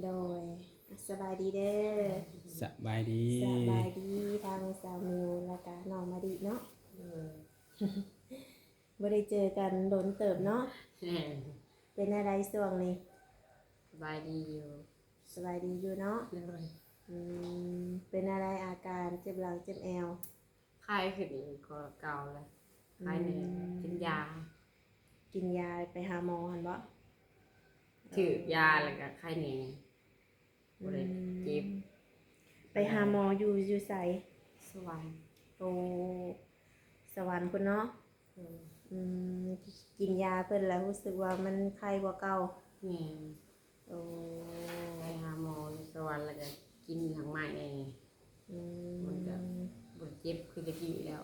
ໂດຍ ສະບາຍດີເດີ. ສະບາຍດີ ສະບາຍດີທາງສາວມິວ ແລ້ວກະນ້ອງມະລິເນາະ. ໂດຍ ບໍ່ໄດ້ເຈີກັນດົນເຕີບເນາະ. ແມ່ນ ເປັນແນວໃດຊ່ວງນີ້? ສະບາຍດີຢູ່. ສະບາຍດີຢູ່ເນາະ. ໂດຍ ອືມ ເປັນແນວໃດອາການເຈັບຫຼັງເຈັບແອວ? ໄຂ້ຂຶ້ນກວ່າເກົ່າແລ້ວ ໄຂ້ແນ່. ອືມ ກິນຢາ ກິນຢາ ໄປຫາໝໍຫັ້ນບໍ? ຖືກຢາແລ້ວກະໄຂ້ແນ່ ບໍ່ໄດ້ເຈັບ. ອືມ ໄປຫາໝໍຢູ່ ຢູ່ໃສ? ສະຫວັນ. ໂອ້ ສະຫວັນພຸ້ນເນາະ. ໂດຍ ອືມ ກິນຢາເພິ່ນແລ້ວຮູ້ສຶກວ່າມັນໄຂ້ກວ່າເກົ່າ? ແມ່ນ. ໂອ້ ໄປຫາໝໍຢູ່ສະຫວັນ ແລ້ວກະກິນທາງໄມ້ແນ່. ອືມ ມັນກະບໍ່ເຈັບຄືແຕ່ກີ້ແລ້ວ.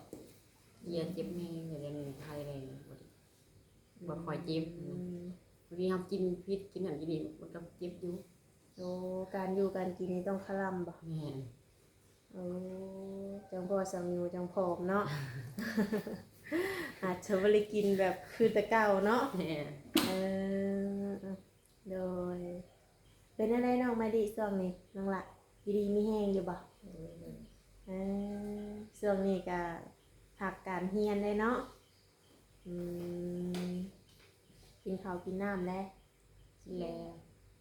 ເຈັບແຮງ ແຕ່ດຽວນີ້ໄຂ້ແນ່ ບໍ່ ບໍ່ຄ່ອຍເຈັບ. ອືມ ບາງທີເຮົາກິນຜິດ ກິນນັ້ນກິນນີ້ ມັນກະເຈັບຢູ່. ໂອ້ ການຢູ່ການກິນນີ້ຕ້ອງຄະລຳບໍ? ແມ່ນ. ໂອ້ ຈັ່ງພໍ້ສາວມິວຈັ່ງຜອມເນາະ. ອາດຈະບໍ່ໄດ້ກິນແບບຄືແຕ່ເກົ່າເນາະ. ແມ່ນ. ເອີ ໂດຍ ເປັນແນວໃດນ້ອງມະລິຊ່ວງນີ້ ນ້ອງຫຼ້າ ຢູ່ດີມີແຮງຢູ່ບໍ່? ໂດຍ ເອີ ຊ່ວງນີ້ກະພັກການຮຽນແດ່ເນາະ. ອືມ ກິນເຂົ້າກິນນ້ຳແລ້ວ? ກິນແລ້ວ.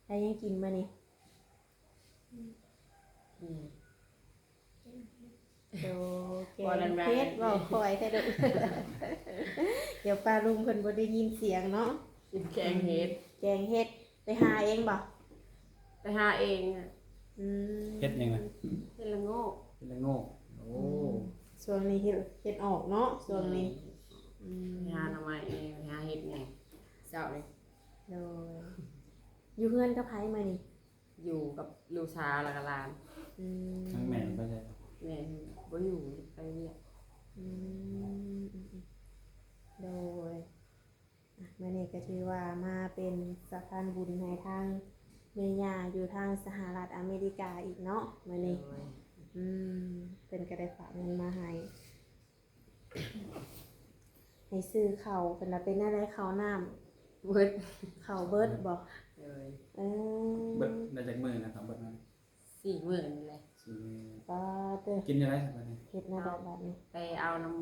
ໄດ້ຫຍັງກິນມື້ນີ້? ອືມ ໂອ້ ແກງເຫັດ ເວົ້າຄ່ອຍແທ້ເດີ້. ດຽວປ້າລຸງເພິ່ນບໍ່ໄດ້ຍິນສຽງເນາະ. ກິນແກງເຫັດ. ອືມ ແກງເຫັດ ໄປຫາເອງບໍ່? ໄປຫາເອງ. ອືມ ເຫັດຫຍັງນະ? ເຫັດລະໂງກ. ເຫັດລະໂງກ. ໂອ້ ອືມ ຊ່ວງນີ້ເຫັດ ເຫັດອອກເນາະ ຊ່ວງນີ້. ແມ່ນ. ອືມ ໄປຫາໜໍ່ໄມ້ເອງ ໄປຫາເຫັດແດ່ເຊົ້ານີ້. ໂດຍ ຢູ່ເຮືອນກັບໃຜມື້ນີ້? ຢູ່ກັບລູກສາວ ແລ້ວກະຫຼານ. ອືມ ທັງແມ່ໄປໃສ? ແມ່ບໍ່ຢູ່ ໄປວຽກ. ອືມ ໂດຍ ອະ ມື້ນີ້ກະຖືວ່າມາເປັນສະພານບຸນໃຫ້ທາງແມ່ຍ່າຢູ່ທາງສະຫະລັດອາເມລິກາອີກເນາະ ມື້ນີ້. ໂດຍ ອືມ ເພິ່ນກະໄດ້ຝາກເງິນມາໃຫ້ ໃຫ້ຊື້ເຂົ້າ. ເພິ່ນວ່າເປັນແນວໃດເຂົ້ານ້ຳ? ເບິດ. ເຂົ້າເບິດບໍ? ໂດຍ ເອີ ເບິດໄດ້ຈັກມື້ນະ ເຂົ້າເບິດມາ? ສີ່ມື້ນີ້ແຫຼະ. ສີ່ມື້. ປາດເຕີ ກິນຈັ່ງໃດບັດນີ້? ເຮັດແນວໃດບັດນີ້? ໄປເອົານຳ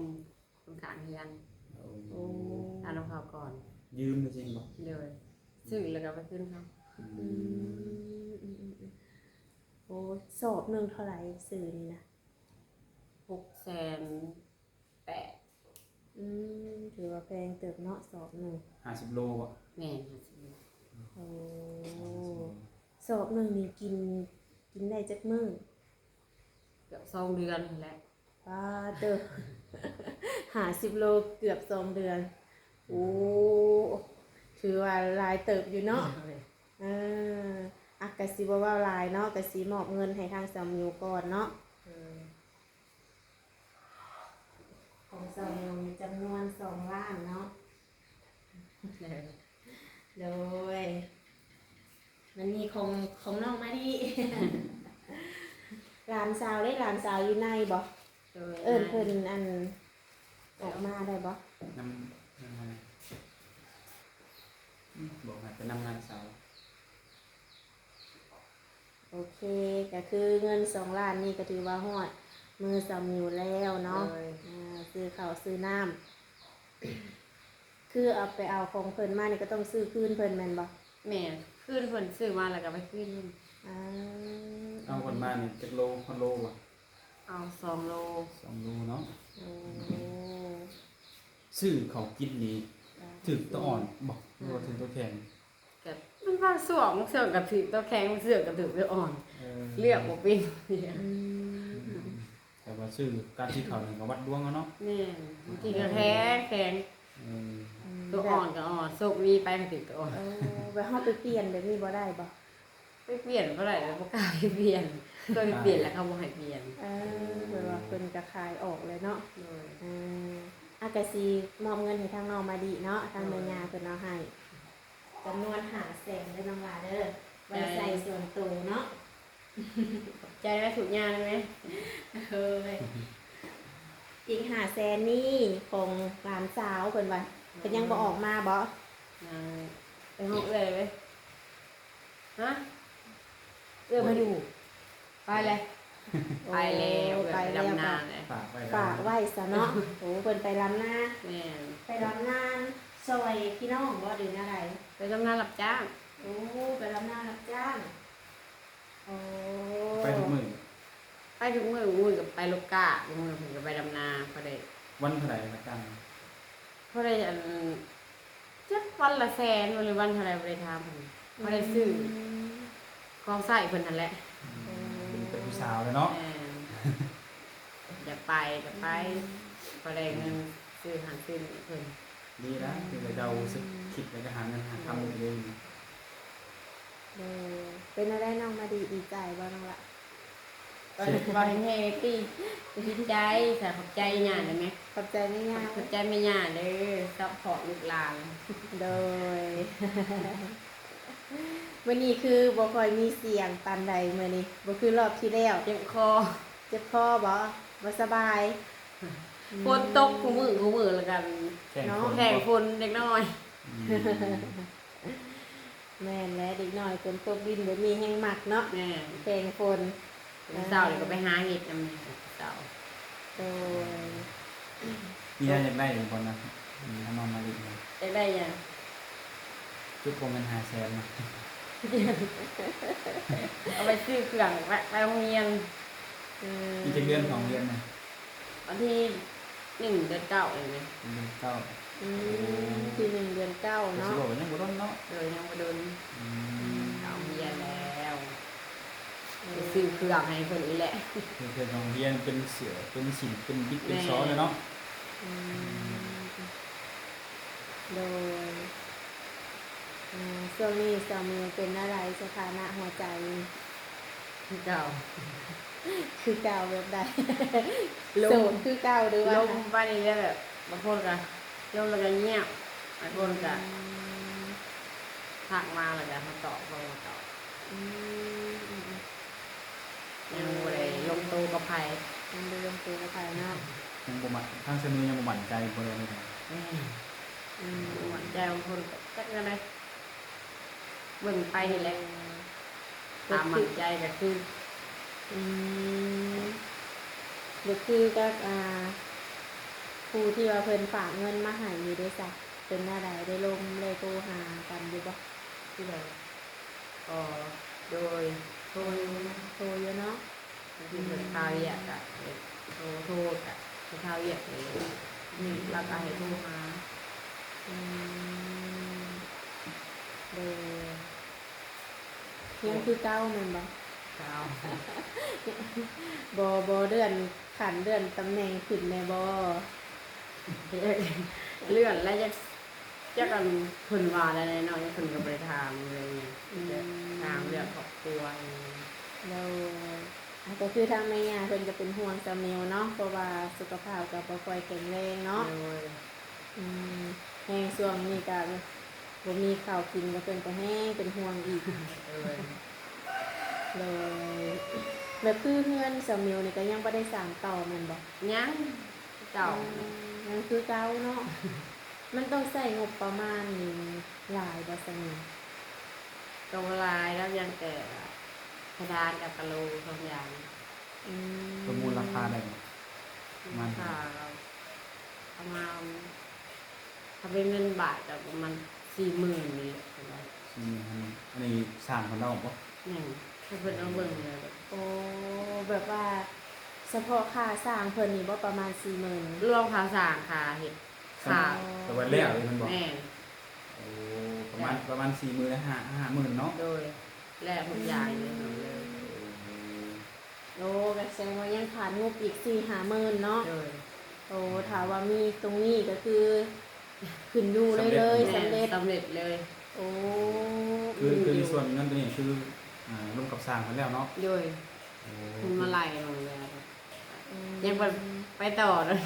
ຄົນຂ້າງເຮືອນ. ໂອ້ ເອົານຳເຂົາກ່ອນ. ຢືມແມ່ນບໍ່? ໂດຍ ຊື້ແລ້ວກະໄປຄືນເຂົາ. ອືມ ອືມ ອືມ ອືມ ໂອ້ ສອບໜຶ່ງເທົ່າໃດຊື້ນີ້ນະ? ຫົກແສນແປດ. ອືມ ຖືວ່າແພງເຕີບເນາະ ສອບໜຶ່ງ. ຫ້າສິບໂລບໍ? ແມ່ນ ຫ້າສິບໂລ. ໂອ້ ຫ້າສິບໂລ. ສອບໜຶ່ງນີ້ກິນ ກິນໄດ້ຈັກມື້? ເກືອບສອງເດືອນຫັ້ນແຫຼະ. ປາດເຕີ ຫ້າສິບໂລ ເກືອບສອງເດືອນ. ໂອ້ ອືມ ຖືວ່າຫຼາຍເຕີບຢູ່ເນາະ. ໂດຍ ເອີ ອະ ກະຊິບໍ່ເວົ້າຫຼາຍເນາະ ກະຊິມອບເງິນໃຫ້ທາງສາວມິວກ່ອນເນາະ. ເອີ ຂອງສາວມິວມີຈຳນວນສອງລ້ານເນາະ. ໂດຍ ມັນມີຂອງ ຂອງນ້ອງມະລິ. ຫຼານສາວເດ້ ຫຼານສາວຢູ່ໃນບໍ? ໂດຍ ເອີ້ນເພິ່ນ ອັນ ອອກມາໄດ້ບໍ່? ນຳ ນຳ ອືມ ບອກໃຫ້ໄປນຳຫຼານສາວ. ໂອເຄ ກະຄືເງິນສອງລ້ານນີ້ກະຖືວ່າຮອດມືສາວມິວແລ້ວເນາະ. ໂດຍ ອາ ຊື້ເຂົ້າຊື້ນ້ຳ. ຄືເອົາໄປເອົາຂອງເພິ່ນມານີ້ກະຕ້ອງຊື້ຄືນເພິ່ນແມ່ນບໍ່? ແມ່ນ ຄືນເພິ່ນ ຊື້ມາແລ້ວກະໄປຄືນເພິ່ນ. ອາ ເອົາເພິ່ນມານີ້ຈັກໂລ ຮອດໂລບໍ່? ເອົາສອງໂລ. ສອງໂລເນາະ. ໂອ້ ອືມ ຊື້ເຂົ້າກິນນີ້ ຖືກໂຕອ່ອນບໍ່ ຫຼືວ່າຖືກໂຕແຂງ? ກະມັນບາງຊ່ວງ ບາງຊ່ວງກະຖືກໂຕແຂງ ບາງຊ່ວງກະຖືກໂຕອ່ອນ. ເອີ ເລືອກບໍ່ເປັນ. ອືມ ແຕ່ວ່າຊື້ ການຊື້ເຂົ້ານີ້ກະວັດດວງເອົາເນາະ. ແມ່ນ ບາງທີກະແຂງ ແຂງ. ເອີ ອືມ ໂຕອ່ອນກະອ່ອນ ໂຊກດີໄປກະຖືກໂຕອ່ອນ. ເອີ ແບບເຮົາໄປປ່ຽນແບບນີ້ບໍ່ໄດ້ບໍ່? ໄປປ່ຽນບໍ່ໄດ້ ບໍ່ກ້າໄປປ່ຽນ. ເຄີຍໄປປ່ຽນແລ້ວເຂົາບໍ່ໃຫ້ປ່ຽນ. ເອີ ແບບວ່າເພິ່ນກະຂາຍອອກແລ້ວເນາະ. ໂດຍ ເອີ ອາ ກະຊິມອບເງິນໃຫ້ທາງນ້ອງມະລິເນາະ ທາງແມ່ຍ່າເພິ່ນເອົາໃຫ້ ຈຳນວນຫ້າແສນເດີນ້ອງຫຼ້າເດີ ໄວ້ໃຊ້ສ່ວນໂຕເນາະ. ໃຈໄວ້ທຸກຢ່າງເລີຍ. ໂດຍ ອີກຫ້າແສນນີ້ຂອງຫຼານສາວເພິ່ນວ່າ. ເພິ່ນຍັງບໍ່ອອກມາບໍ? ຍັງ. ໄປຫ້ອງເອື້ອຍເວີຍ. ຮະ? ເອື້ອຍມາຢູ່ ໄປແລ້ວ ໄປແລ້ວ ໂອ້ ເອື້ອຍໄປແລ້ວ ໄປດຳນາແລ້ວ ຝາກໄວ້ ຝາກໄວ້ຊະເນາະ. ໂອ້ ເພິ່ນໄປດຳນາ ແມ່ນ ໄປດຳນາຊ່ອຍພີ່ນ້ອງບໍ່ ຫຼືແນວໃດ? ໄປດຳນາຮັບຈ້າງ. ໂອ້ ໄປດຳນາຮັບຈ້າງ. ໂອ້ ໄປທຸກມື້ ໄປທຸກມື້ ບາງມື້ກໍໄປລົກກ້າ ບາງມື້ເພິ່ນກໍໄປດຳນາ ພໍໄດ້ ວັນເທົ່າໃດລະກະ ພໍໄດ້ອັນ ຈັກວັນລະແສນ ຫຼືວັນເທົ່າໃດ ບໍ່ໄດ້ຖາມເພິ່ນ ພໍໄດ້ຊື້ ອືມ ຂອງໃຊ້ເພິ່ນຫັ້ນແຫຼະ. ອືມ ເປັນ ເປັນຜູ້ສາວແລ້ວເນາະ ແມ່ນ ຢາກໄປກໍໄປ ອືມ ພໍໄດ້ເງິນຊື້ຫັ້ນຊື້ນີ້ເພິ່ນ. ດີລະ ອືມ ເປັນເຈົ້າຄິດແລ້ວກໍຫາເງິນຫາຄຳໄດ້ເລີຍ. ໂດຍ ເປັນແນວໃດນ້ອງມາດີ ດີໃຈບໍ່ນ້ອງລະ? ເວົ້າແຮງໆຕິ ດີໃຈສະ ຂອບໃຈຍ່າໄດ້ໄໝ? ຂອບໃຈແມ່ຍ່າ ຂອບໃຈແມ່ຍ່າເດີ ຊັບພອດລູກຫຼານ. ໂດຍ ມື້ນີ້ຄືບໍ່ຄ່ອຍມີສຽງປານໃດ ມື້ນີ້ບໍ່ຄືຮອບທີ່ແລ້ວ ເຈັບຄໍ ເຈັບຄໍບໍ່? ບໍ່ສະບາຍ ອືມ ຝົນຕົກຄູ່ມື້ ຄູ່ມື້ ແລ້ວກັນ ແຂ່ງຝົນ ເນາະ ແຂ່ງຝົນເດັກນ້ອຍ. ອືມ ແມ່ນແຫຼະ ເດັກນ້ອຍຝົນຕົກດິນແບບນີ້ແຮງມັກເນາະ. ແມ່ນ ແຂ່ງຝົນ. ມື້ເຊົ້ານີ້ກໍໄປຫາເຫັດນຳເຂົາເຈົ້າ. ໂດຍ ມີໃຜຢາກໄດ້ບໍ່ນະ ນ້ອງມາລິ? ຢາກໄດ້ຫຍັງ? ຈຸກບໍ່ແມ່ນຫ້າແສນນະ ເອົາໄປຊື້ເຄື່ອງ ໄປ ໄປໂຮງຮຽນ. ອືມ ອີກຈັກເດືອນຂອງເດືອນນະ? ວັນທີໜຶ່ງ ເດືອນເກົ້ານີ້ແຫຼະ ເດືອນເກົ້າ. ອືມ ໂອ້ ທີໜຶ່ງ ເດືອນເກົ້າເນາະ ກໍຊິບອກວ່າຍັງບໍ່ດົນເນາະ. ໂດຍ ຍັງບໍ່ດົນ. ອືມ ເຂົ້າໂຮງຮຽນແລ້ວ ໂອ້ ໄປຊື້ເຄື່ອງໃຫ້ເພິ່ນອີກແຫຼະ ເຄື່ອງຂອງໂຮງຮຽນ ເປັນເສື້ອ ເປັນສິ້ນ ເປັນບິກ ເປັນ ແມ່ນ ຊໍແລ້ວເນາະ. ອືມ ໂດຍ ອ່າ ຊ່ວງນີ້ສາວມິວເປັນແນວໃດ ສະຖານະຫົວໃຈ? ຄືເກົ່າ ຄືເກົ່າແບບໃດ? ລົມ ໂສດຄືເກົ່າ ຫຼືວ່າ ລົມໄປນີ້ແຫຼະ ແບບບາງຄົນກໍລົມແລ້ວກໍງຽບ ບາງຄົນກໍ ອືມ ທັກມາແລ້ວກໍມາຕອບ ບໍ່ມາຕອບ. ອືມ ອືມໆ ຍັງບໍ່ໄດ້ລົງໂຕກັບໃຜ ຍັງບໍ່ລົງໂຕກັບໃຜເນາະ ຍັງບໍ່ໝັ້ນ ທາງຊະນີຍັງບໍ່ໝັ້ນໃຈ ບໍ່ໄດ້ແນວໃດ. ອືມ ອືມ ບໍ່ໝັ້ນໃຈ ບາງຄົນກໍຈັກແນວໃດ ເບິ່ງໄປນີ້ແຫຼະ ອືມ ຖ້າໝັ້ນໃຈກໍຄື ອືມ ກໍຄືກັບ ອ່າ ຜູ້ທີ່ວ່າເພິ່ນຝາກເງິນມາໃຫ້ຢູ່ເດ້ຊະ ເປັນແນວໃດ ໄດ້ລົມ ໄດ້ໂທຫາກັນຢູ່ບໍ່? ຜູ້ໃດ? ອໍ ໂດຍ ໂທຢູ່ ໂທຢູ່ເນາະ. ບາງທີເພິ່ນຄາວຽກກະໂທ ໂທກະ ເພິ່ນຄາວຽກນີ້ ນີ້ລາວກະໃຫ້ໂທຫາ. ອືມ ໂດຍ ຍັງຄືເກົ່າແມ່ນບໍ່? ເກົ່າ. ບໍ່ ບໍ່ເລື່ອນຂັ້ນເລື່ອນຕຳແໜ່ງຂຶ້ນແດ່ບໍ່? ເລື່ອນແລ້ວ ຈັກ ຈັກອັນເພິ່ນວ່າແນວໃດເນາະ ເພິ່ນກໍບໍ່ໄດ້ຖາມເລື່ອງຫຍັງ ອືມ ແຕ່ຖາມເລື່ອງຄອບຄົວ. ໂດຍ ກໍຄືທາງແມ່ຍ່າເພິ່ນກໍເປັນຫ່ວງສາວມິວເນາະ ເພາະວ່າສຸຂະພາບກໍບໍ່ຄ່ອຍແຂງແຮງເນາະ. ໂດຍ ອືມ ແຮງຊ່ວງນີ້ກໍບໍ່ມີເຂົ້າກິນ ກໍເພິ່ນກໍແຮງເປັນຫ່ວງອີກ. ໂດຍ ໂດຍ ແບບຄືເຮືອນສາວມິວນີ້ກໍຍັງບໍ່ໄດ້ສ້າງຕໍ່ແມ່ນບໍ່? ຍັງ ເກົ່າ ອືມ ຍັງຄືເກົ່າເນາະ. ມັນຕ້ອງໃຊ້ງົບປະມານນີ້ຫຼາຍບໍ່ຊະນີ້? ກໍບໍ່ຫຼາຍດອກ ຢ່າງແຕ່ພະດານກັບກະໂຫຼສອງຢ່າງ. ອືມ ປະມູນລາຄາໄດ້ບໍ່? ປະມານເທົ່າໃດ? ປະມານ ຖ້າເປັນເງິນບາດກໍປະມານສີ່ໝື່ນນີ້ແຫຼະ. ສີ່ໝື່ນ ຫ້າໝື່ນ ອັນນີ້ຊ່າງເພິ່ນເອົາບໍ່? ແມ່ນ ໃຫ້ເພິ່ນເອົາເບິ່ງແລ້ວ. ໂອ້ ແບບວ່າສະເພາະຄ່າສ້າງເພິ່ນນີ້ບໍ່ ປະມານສີ່ໝື່ນ? ລວມຄ່າສ້າງ ຄ່າເຮັດ ຄ່າ ແຕ່ວ່າແລ້ວເລີຍແມ່ນບໍ່? ແມ່ນ ໂອ້ ປະມານ ແລ້ວ ປະມານສີ່ໝື່ນ ຫ້າ ຫ້າໝື່ນເນາະ. ໂດຍ ແລ້ວທຸກຢ່າງເລີຍ. ໂອ້ ໂອ້ ກໍແສດງວ່າຍັງຂາດງົບອີກສີ່ຫ້າໝື່ນເນາະ. ໂດຍ ໂອ້ ຖ້າວ່າມີຕົງນີ້ກໍຄືຂຶ້ນຢູ່ເລີຍ ສຳເລັດ ແມ່ນ ສຳເລັດ ສຳເລັດເລີຍ. ໂອ້ ຄື ຄືໃນສ່ວນເງິນຕົວນີ້ຄື ອ່າ ລົມກັບຊ່າງເພິ່ນແລ້ວເນາະ. ໂດຍ ໂອ້ ເພິ່ນມາໄລ່ລົງແລ້ວ ອືມ ຍັງໄປ ໄປຕໍ່ເນາະ.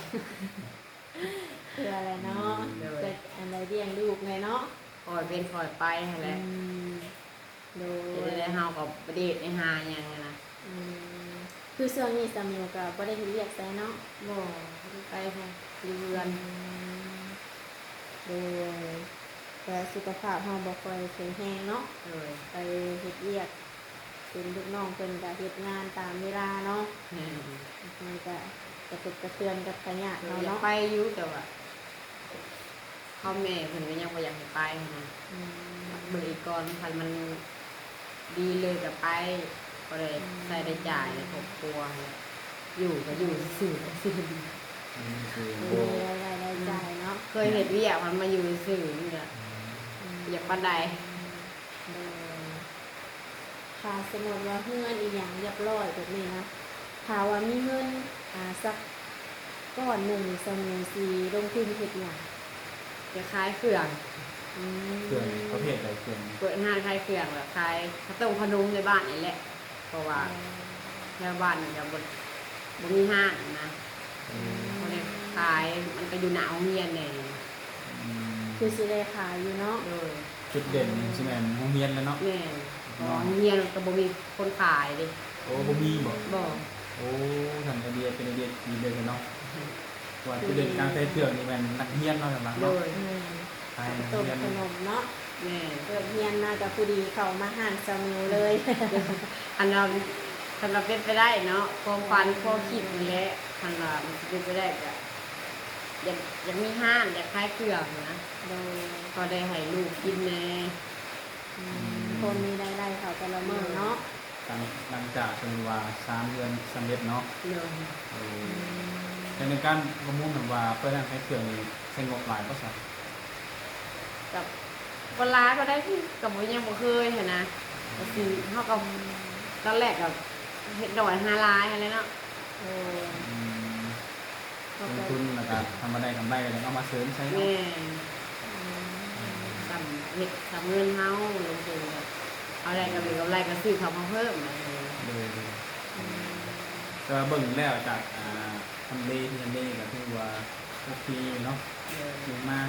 ເພື່ອແຫຼະເນາະ ອືມ ໂດຍ ຈັກອັນໃດລ້ຽງລູກແດ່ເນາະ ຄ່ອຍເປັນຄ່ອຍໄປຫັ້ນແຫຼະ. ອືມ ໂດຍ ເຮັດໃດເຮົາກໍບໍ່ໄດ້ເຮັດໄດ້ຫາຫຍັງຫັ້ນນະ. ອືມ ຄືຊ່ວງນີ້ສາມີກໍບໍ່ໄດ້ເຮັດວຽກໃສເນາະ? ບໍ່ ບໍ່ໄດ້ໄປໃສ ຢູ່ເຮືອນ. ອືມ ໂດຍ ແຕ່ສຸຂະພາບເຮົາບໍ່ຄ່ອຍແຂງແຮງເນາະ. ໂດຍ ໄປເຮັດວຽກ ເປັນລູກນ້ອງເພິ່ນກະເຮັດງານຕາມເວລາເນາະ. ແມ່ນ. ມັນກະກະທົບກະເທືອນກັບທາຍາດເຮົາເນາະ. ເອີ ຢາກໄປຢູ່ ແຕ່ວ່າພໍ່ແມ່ເພິ່ນກະຍັງບໍ່ຢາກໃຫ້ໄປຫັ້ນນະ. ອືມ. ເບິ່ງອີກກ່ອນ ຄັນມັນດີເລີຍກະໄປ ພໍໄດ້ ອືມ ໃຊ້ໄດ້ຈ່າຍໃນຄອບຄົວຫັ້ນແຫຼະ. ຢູ່ກະຢູ່ຊື່ໆ ອືມ ບໍ່ມີລາຍໄດ້ລາຍຈ່າຍເນາະ. ເຄີຍເຮັດວຽກ ພັດມາຢູ່ຊື່ໆ ມັນກະ ອືມ ບໍ່ຢາກປານໃດ. ໂດຍ. ຖ້າສົມມຸດວ່າເຮືອນອີ່ຫຍັງຮຽບຮ້ອຍແບບນີ້ນະ ຖ້າວ່າມີເງິນ ອາ ສັກກ້ອນໜຶ່ງນີ້ ສາວມິວຊິລົງທຶນເຮັດຫຍັງ? ຈະຂາຍເຄື່ອງ. ອືມ. ເຄື່ອງປະເພດໃດ? ເຄື່ອງ ເປີດຮ້ານຂາຍເຄື່ອງ ແລ້ວຂາຍເຂົ້າຕົ້ມເຂົ້າໜົມໃນບ້ານນີ້ແຫຼະ. ເພາະວ່າ ອືມ ແຖວບ້ານນີ້ກະບໍ່ ບໍ່ມີຮ້ານນະ. ອືມ. ບໍ່ໄດ້ຂາຍ ມັນກະຢູ່ໜ້າໂຮງຮຽນແດ່. ອືມ. ຄືຊິໄດ້ຂາຍຢູ່ເນາະ. ໂດຍ. ຈຸດເດັ່ນນີ້ຊິແມ່ນໂຮງຮຽນແຫຼະເນາະ. ແມ່ນ. ເພາະວ່າໂຮງຮຽນມັນກະບໍ່ມີຄົນຂາຍເດ້. ໂອ້ ບໍ່ມີບໍ? ບໍ່. ໂອ້ ຊັ້ນໄອເດຍເປັນໄອເດຍທີ່ດີເລີຍເນາະ. ອືມ. ວ່າຈຸດເດັ່ນການຂາຍເຄື່ອງນີ້ແມ່ນນັກຮຽນເນາະ ຫຼັກໆ ໂດຍ ເນາະ. ແມ່ນ. ຂາຍເຂົ້າຕົ້ມເຂົ້າໜົມເນາະ. ແມ່ນ. ເລີກຮຽນມາກະພໍດີເຂົ້າມາຮ້ານສາວມິວເລີຍ. ອັນນັ້ນ ຄັນວ່າເປັນໄປໄດ້ເນາະ ຄວາມຝັນ ຄວາມຄິດນີ້ແຫຼະ ຄັນວ່າມັນຊິເປັນໄປໄດ້ກະຢາກ ຢາກມີຮ້ານ ຢາກຂາຍເຄື່ອງນະ. ໂດຍ. ພໍໄດ້ໃຫ້ລູກກິນແດ່. ອືມ. ອືມ. ພໍມີລາຍໄດ້ເຂົ້າແຕ່ລະມື້ເນາະ. ຫຼັງ ຫຼັງຈາກເພິ່ນວ່າສາມເດືອນສຳເລັດເນາະ. ໂດຍ. ໂອ້ ອືມ. ແຕ່ໃນການປະມູນແບບວ່າເປີດຮ້ານຂາຍເຄື່ອງນີ້ ໃຊ້ງົບຫຼາຍບໍ່ຊະ? ກະບໍ່ຫຼາຍປານໃດ ກະບໍ່ ຍັງບໍ່ເຄີຍຫັ້ນນະ. ກະຊິ ເຮົາກະ ຕອນແລກກະເຮັດໜ້ອຍຫາຫຼາຍຫັ້ນແຫຼະເນາະ. ໂອ້. ອືມ. ລົງທຶນແລ້ວກະ ຄັນວ່າໄດ້ກຳໄລກະເອົາມາເສີມໃສ່ເນາະ. ແມ່ນ. ອືມ. ສ່ຳເຮັດສ່ຳເງິນເຮົາລົງທຶນ ເຮົາໄດ້ກຳໄລ ກຳໄລກະຊື້ເຂົ້າມາເພີ່ມ. ໂດຍ. ອືມ. ແຕ່ວ່າເບິ່ງແລ້ວຈາກ ອ່າ ທຳເລທີ່ທຳເລກະຖືວ່າໂອເຄຢູ່ເນາະ. ໂດຍ. ລົງມາ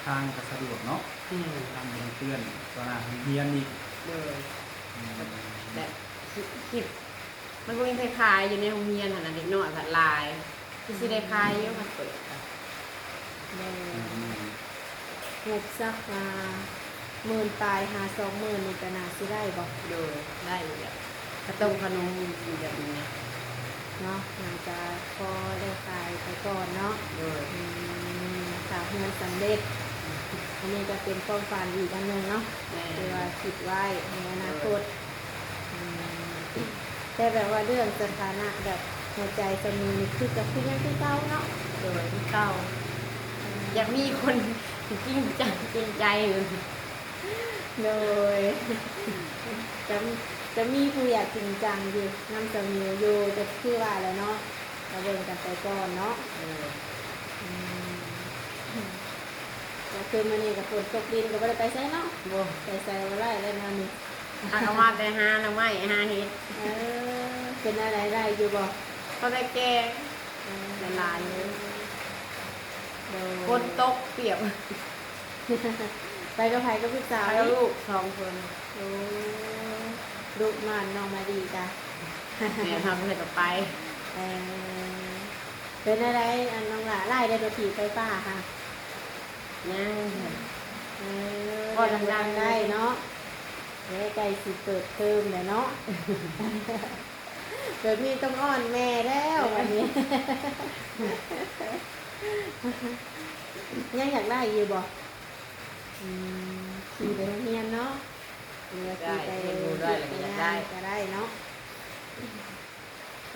ທາງກະສະດວກເນາະ. ອືມ. ທາງເຮືອນ ຕໍ່ໜ້າໂຮງຮຽນອີກ. ໂດຍ. ອືມ. ແບບ ຄິດ ຄິດ ມັນບໍ່ມີໃຜຂາຍຢູ່ໃນໂຮງຮຽນຫັ້ນນະ ເດັກນ້ອຍພັດຫຼາຍ ຄືຊິໄດ້ຂາຍຢູ່ຄັນເປີດກະ. ໂດຍ. ແມ່ນໆ. ງົບສັກ ອ່າ ໝື່ນປາຍຫາສອງໝື່ນນີ້ກະໜ້າຊິໄດ້ບໍ່? ໂດຍ ໄດ້ຢູ່ແຫຼະ ເຂົ້າຕົ້ມເຂົ້າໜົມແບບນີ້ນະ. ເນາະ ໜ້າຈະພໍໄດ້ຂາຍໄປກ່ອນເນາະ. ໂດຍ. ອືມ ຖ້າເຮືອນສຳເລັດ ອັນນີ້ກະເປັນຄວາມຝັນອີກອັນໜຶ່ງເນາະ. ແມ່ນ. ທີ່ວ່າຄິດໄວ້ໃນອະນາຄົດ. ໂດຍ. ອືມ ແຕ່ແບບວ່າເລື່ອງສະຖານະແບບຫົວໃຈສາມີນີ້ ຄືກະຄືຍັງຄືເກົ່າເນາະ? ໂດຍ ຄືເກົ່າ. ອືມ ຢາກມີຄົນຈິງຈັງຈິງໃຈຢູ່. ໂດຍ. ກະ ກະມີຜູ້ຢາກຈິງຈັງຢູ່ນຳສາມີຢູ່ ກະຄືວ່າແຫຼະເນາະ ກະເບິ່ງກັນໄປກ່ອນເນາະ. ໂດຍ. ອືມ ກະຄືມື້ນີ້ກະຝົນຕົກດິນ ກະບໍ່ໄດ້ໄປໃສເນາະ. ບໍ່ ໄປໃສບໍ່ໄດ້ແລ້ວແນວນີ້. ຫາກະມາແຕ່ຫາໜໍ່ໄມ້ຫາເຫັດ. ເອີ ເປັນແນວໃດ ໄດ້ຢູ່ບໍ່? ພໍໄດ້ແກງ. ເອີ ໄດ້ຫຼາຍຢູ່. ໂດຍ. ຝົນຕົກປຽກ. ໄປກັບໃຜ? ກັບລູກສາວ? ໄປກັບລູກສອງຄົນ. ໂອ້ ລູກໝານ ນ້ອງມາດີກະ. ແມ່ນ ເຮົາໄປໃສກະໄປ. ເອີ ເປັນແນວໃດ ອັນ ນ້ອງຫຼ້າ ຫຼາຍໄດ້ບໍ່ ຖີບໄຟຟ້າຫະ? ຍັງ. ເອີ ພໍດັງໆ ໄດ້ເນາະ. ເອີ ໃກ້ຊິເປີດເທີມແລ້ວເນາະ. ແບບນີ້ຕ້ອງອ້ອນແມ່ແລ້ວບັດນີ້. ຍັງຢາກໄດ້ຢູ່ບໍ່? ອືມ ຂີ່ໄປໂຮງຮຽນເນາະ. ເອີ ຂີ່ໄປ ໄດ້ ໄປ ໄປ ໄດ້ ໄປ ໄດ້ ກະໄດ້ເນາະ.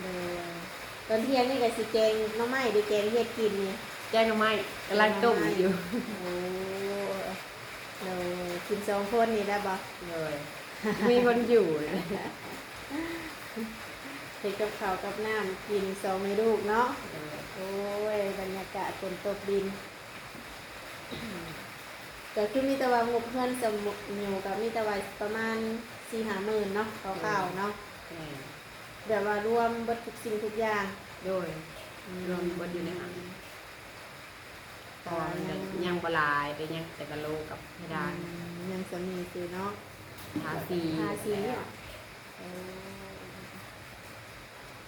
ໂດຍ. ຕອນທ່ຽງນີ້ກະຊິແກງໜໍ່ໄມ້ ຫຼື ແກງເຫັດກິນນີ້? ແກງໜໍ່ໄມ້ ກຳລັງຕົ້ມຢູ່. ໂອ້ ໂດຍ. ກິນສອງຄົນນີ້ໄດ້ບໍ່? ໂດຍ. ມີຄົນຢູ່. ເຮັດກັບເຂົ້າກັບນ້ຳກິນສອງແມ່ລູກເນາະ. ໂດຍ. ໂອ້ຍ ບັນຍາກາດຝົນຕົກດິນ. ກະຄືມີແຕ່ວ່າງົບເຮືອນສາມີກະມີແຕ່ວ່າປະມານສີ່ຫ້າໝື່ນເນາະ ຄ່າວໆ ເນາະ. ແມ່ນ. ແບບວ່າລວມເບິດທຸກສິ່ງທຸກຢ່າງ. ໂດຍ. ອືມ ລວມເບິດຢູ່ໃນຫັ້ນ. ເພາະວ່າມັນກະຍັງ ຍັງບໍ່ຫຼາຍເດ້ ຍັງແຕ່ກະໂຫຼກັບເພດານ. ອືມ ຍັງສ່ຳນີ້ຊື່ເນາະ. ທາສີ ທາສີ. ໂອ້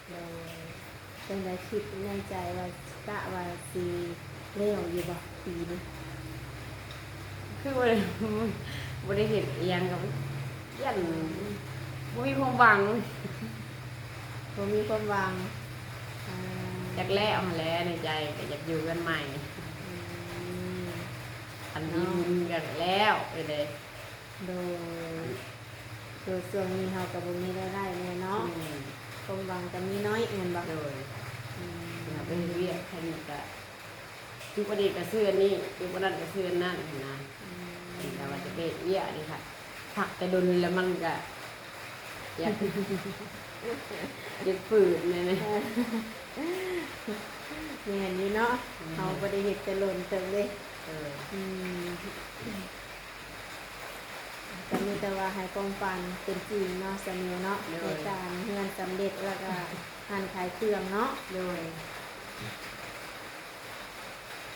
ໂດຍ. ຈັ່ງໃດ ຄິດໃນໃຈວ່າ ກະວ່າຊິແລ້ວຢູ່ບໍ່ປີນີ້? ຄືວ່າ ບໍ່ໄດ້ເຮັດອີ່ຫຍັງກະຢ້ານບໍ່ ມີຄວາມຫວັງ ບໍ່ມີຄວາມຫວັງ ອືມ ຢາກແລ້ວຫັ້ນແຫຼະ ໃນໃຈກໍຢາກຢູ່ເຮືອນໃໝ່ ອືມ ຄັນມີບຸນກໍແລ້ວໄປເດ້ ໂດຍ ໂດຍ ຊ່ວງນີ້ເຮົາກໍບໍ່ມີລາຍໄດ້ແດ່ເນາະ ອືມ ຄວາມຫວັງກໍມີໜ້ອຍແມ່ນບໍ່? ໂດຍ ອືມ ເຮັດວຽກ ແຄ່ນີ້ກໍ ຈຸກອັນນີ້ກໍຊື້ອັນນີ້ ຈຸກອັນນັ້ນກໍຊື້ອັນນັ້ນຫັ້ນນະ ອືມ ແຕ່ວ່າຈະເປັນວຽກນີ້ຄ່ະ ພັກແຕ່ດົນແລ້ວມັນກໍຢາກ ຢາກຟື້ນແນ່ ແມ່ນຢູ່ເນາະ ອືມ ເຮົາບໍ່ໄດ້ເຮັດແຕ່ດົນເຕີບເດ້ ເອີ ອືມ ກໍມີແຕ່ວ່າໃຫ້ຄວາມຝັນເປັນຈິງເນາະ ສາວມິວເນາະ ໂດຍ ໃນການເຮືອນສຳເລັດ ແລ້ວກໍຮ້ານຂາຍເຄື່ອງເນາະ ໂດຍ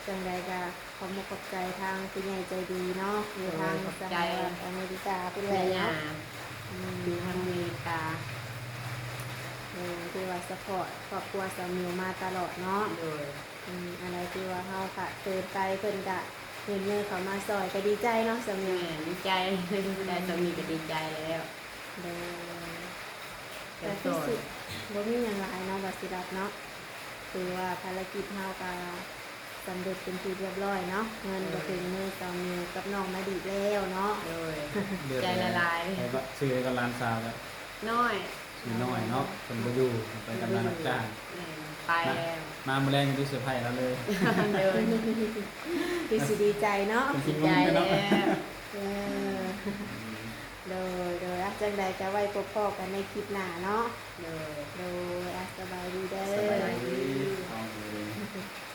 ຈັ່ງໃດກໍຂອບມຸກຂອບໃຈທາງຜູ້ໃຫຍ່ໃຈດີເນາະ ຢູ່ທາງສະຫະລັດອາເມລິກາພຸ້ນແຫຼະເນາະ ອືມ ຢູ່ທາງອາເມລິກາ ໂດຍ ທີ່ວ່າຊັບພອດຄອບຄົວສາວມິວມາຕະຫຼອດເນາະ ໂດຍ ອືມ ອັນໃດທີ່ວ່າເຮົາຂາດເຂີນໄປ ເພິ່ນກະຍື່ນມືເຂົ້າມາຊ່ອຍ ກະດີໃຈເນາະ ສາວມິວ ແມ່ນ ດີໃຈ ໄດ້ສ່ຳນີ້ກະດີໃຈແລ້ວ ໂດຍ ກະຄືຊິບໍ່ມີຫຍັງຫຼາຍເນາະ ບ່າວສີລັດເນາະ ຖືວ່າພາລະກິດເຮົາກະສຳເລັດເປັນທີ່ຮຽບຮ້ອຍເນາະ ເງິນກະເຖິງມືສາວມິວກັບນ້ອງມາດີແລ້ວເນາະ ໂດຍ ໃຈລະລາຍ ໃຫ້ບະ ຊື້ໃຫ້ກັບຫຼານສາວແລ້ວ ນ້ອຍ ນ້ອຍເນາະ ເພິ່ນບໍ່ຢູ່ ເພິ່ນໄປທຳງານຮັບຈ້າງ ແມ່ນ ໄປແລ້ວ ມາມື້ແລງນີ້ເຊີໄພລາວເລີຍ ໂດຍ ຄືຊິດີໃຈເນາະ ດີໃຈແລ້ວ ເອີ ໂດຍ ໂດຍ ອາ ຈັ່ງໃດກໍໄວ້ພົບພໍ້ກັນໃນຄລິບໜ້າເນາະ ໂດຍ ໂດຍ ອາ ສະບາຍດີເດີ ສະບາຍດີ ສະບາຍດີ.